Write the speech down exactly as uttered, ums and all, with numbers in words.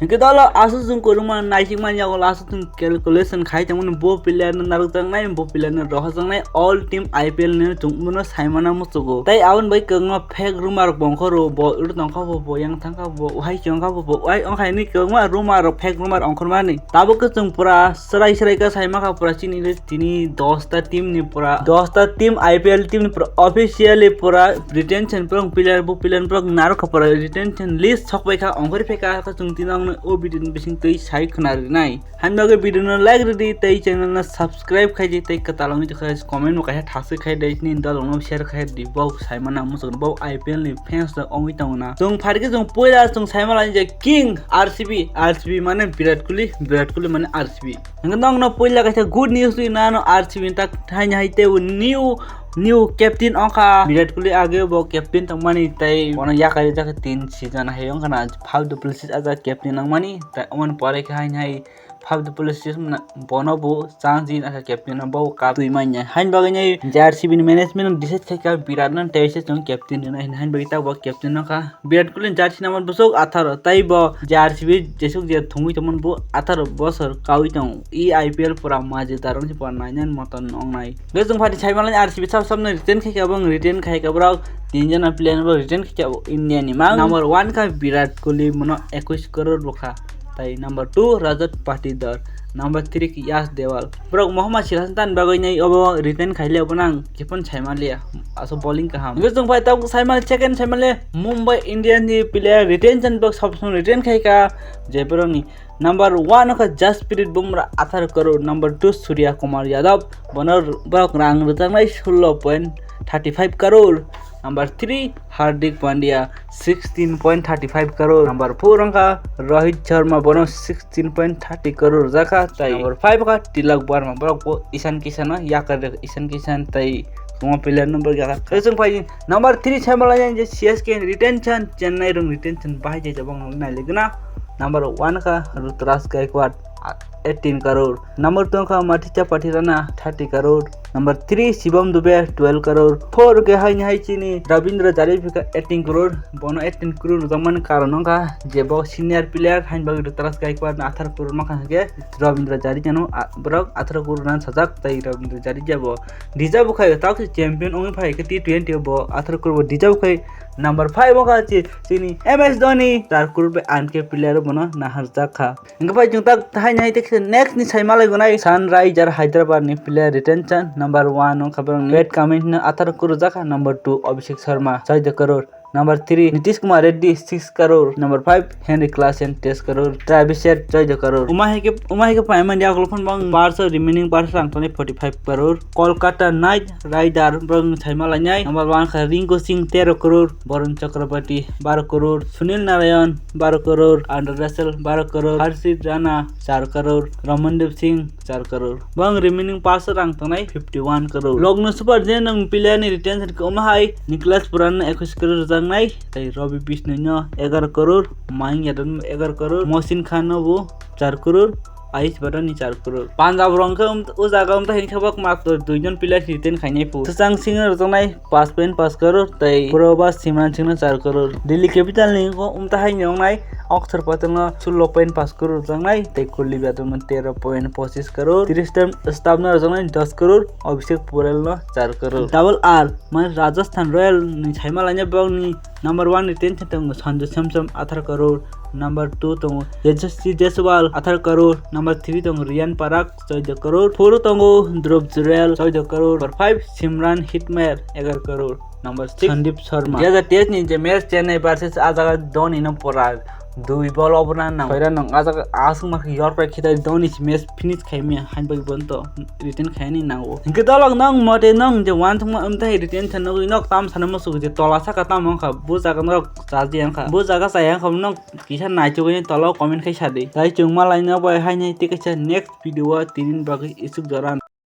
Hingke dolo aswk chwng kwrwngma naisingmani yago aswk chwng calculation khai tongmani bo player no narwkjaknai, bo player no rohorjaknai, all team I P L ni chwng bono saimana muchugo. Tai aboni bai kwbangma fake rumor rok bo ongkhoro, bo oro tongkha bo, bo yang thangkha bo, wahai chongkha bo, bo wahai ongkha hwnwi kwbangma rumor rok, fake rumor ongkhormani. Tabuk khe chwng pura swrai swrai khe saimankha pura chini tini dosta team ni pura, dosta team I P L team ni pura officially pura retention pura player bo player pura narwkha pura retention list sokbaikha ongkhorphaikha khe chwng tini ongno o video ni bising twi sai khwna rinai. Haino bagwi video no like rwdi tei channel no subscribe khaidi tei kwtal wngwi tongkha comment bo kaisa thaswi khaidi nini dolong no share khaidi bo saimana muchung bo I P L ni fans rok wngwi tongna. Chwng phaikhe chwng puila chwng saimalaini je king R C B, R C B mane Virat Kohli, Virat Kohli mane R C B. Hingke nokno puila kaisa good news twi nano R C B ni tak haini hai tei new, new captain ongkha Virat Kohli age bo captain tongmani tei bono yakarjak tin season hai ongkha na five double six aja captain nangmani tei omoni pore khe haini hai five double six bono bo chance din aka captain no bo cup twi manya haini bagwi nai R C B ni management no decide khaika Virat no tei se chwng captain rwnai haini bagwi tak bo captain nokha. Virat Kohli jersey number bwswk atharo, tei bo jersey jesuk je thwngwi tongmani bo atharo bosor kaui tongo. E I P L pura majidar wngsi pura nainani moton wngnai. Hwnkhe chwng phaidi saimanlai R C B sab sabno retain khaikha, bo retain khaikha borok tin jona player bo retain khaikha India ni mang. Number one kha Virat Kohli, bono ekush crore bwkha. Tai number two Rajat Patidar, number three khe Yash Dewal. Borok mohoma sirasani bagwi nai obo retain khaile obo nang kiphun saimaliya. Aso bowling kaham. Hwnkhe chwng phai tabuk saimali second saimali Mumbai Indians ni player retention box option retain khaika je borokni number one kha Jasprit Bumrah atharo crore, number two Surya Kumar Yadav, bono borok rang rwjaknai sullo point thirty five crore, number three Hardik Pandya sixteen point thirty five crore, number four wngkha Rohit Sharma, bono sixteen point thirty crore rwjakha, tai number five wngkha Tilak Varma, borok bo Ishan Kishan no yakar rwkha, Ishan Kishan tai kwbangma player no borok yakar. Tei chwng phai number three saimalaini je C S K retention, Chennai rong retention bahai jai jabang nailigna. Number one kha Ruturaj Gaikwad, eighteen crore. Number two kha Mahesh Patidar, thirty crore. Number three Shivam Dube, twelve crore. Four khe haini hai chini Ravindra Jadeja kha eighteen crore. Bono eighteen crore rwjakmani karon wngkha je bo senior player haini bagwi Ruturaj Gaikwad no atharo crore mankha hwnkhe Ravindra Jadeja no, ah, borok atharo crore rwna sajak tei Ravindra Jadeja bo deserve khai tabuk champion wngwi phai khe T twenty bo atharo crore bo deserve khai. Number five wngkha chi-, chini M S Dhoni, char crore bai uncapped player bono naharjak kha. Hingke bai chwng tak haini hai tei next ni sai malai gonai Sunrisers Hyderabad ni player retention number one wngkha borok ni Pat Cummins no atharo crore rwjak kha, number two Abhishek Sharma, chauda crore, number three Nitish Kumar Reddy, six crore, number five Henrik Klaasen, ten crore, Travis Head, chauda crore. Uma hai khe, uma hai khe paiman yagulo phano bang barso remaining barso rang tongnai forty five crore. Kolkata Knight Rider borok ni sai malai nai number one kha Rinku Singh, tero crore, Varun Chakravarti, baro crore, Sunil Narayan, baro crore, Andre Russell, baro crore, Harshit Rana, char crore, Ramandeep Singh, char crore. Bang remaining pass rang tongnai fifty one crore. Logno super je nang player ni retention khe omo hai Nicholas Pooran no ekush crore rwjaknai, tei Ravi Bishnoi no egaroh crore, Mayank Yadav no egaroh crore, Mohsin Khan no bo char crore, Ayush Badani char crore. Punjab rong khe um, o jaga um, ta hinkhe bak matro dui jon player retain khainai phu. Swchang Singh rwjaknai paanch point paanch crore tei Purva Simran Singh no char crore. Delhi Capital ni khe um, ta hai ni wngnai Akshar Patel no sullo point paanch crore rwjaknai tei Kuldeep Yadav no tero point pochis crore. Tristan Stubbs no rwjaknai dos crore, Abhishek Paul no char crore. Double R, mane Rajasthan Royal ni sai malai nai bokni number one retention tongo Sanju Samson, atharo crore. Number two tongo Yashasvi Jaiswal, atharo crore. Number three tongo Ryan Parag, chauda crore. Four tongo Dhruv Jurel, chauda crore. Number five Simran Hetmyer, egaroh crore. Number six Sandeep Sharma. Dui hajar teis ni je match Chennai versus a jaga Dhoni no pura dui ball obo na nang. Khoira nang a jaga aswk ma khe yor pai khitai Dhoni si match finish khai maya, hain bagwi bono to retain khaini nango. Hingke dolok nang mote nang je uansukma umtai retain khe nugwi nok tam sana musugo je tola saka tamo wngkha, bo jaga norok chaji wngkha, bo jaga chaya wngkha, nok kisa naichugwi tola comment khai sadi. Tai chwng malaino bai haini tei kaisa next video o tini bagwi isuk jora.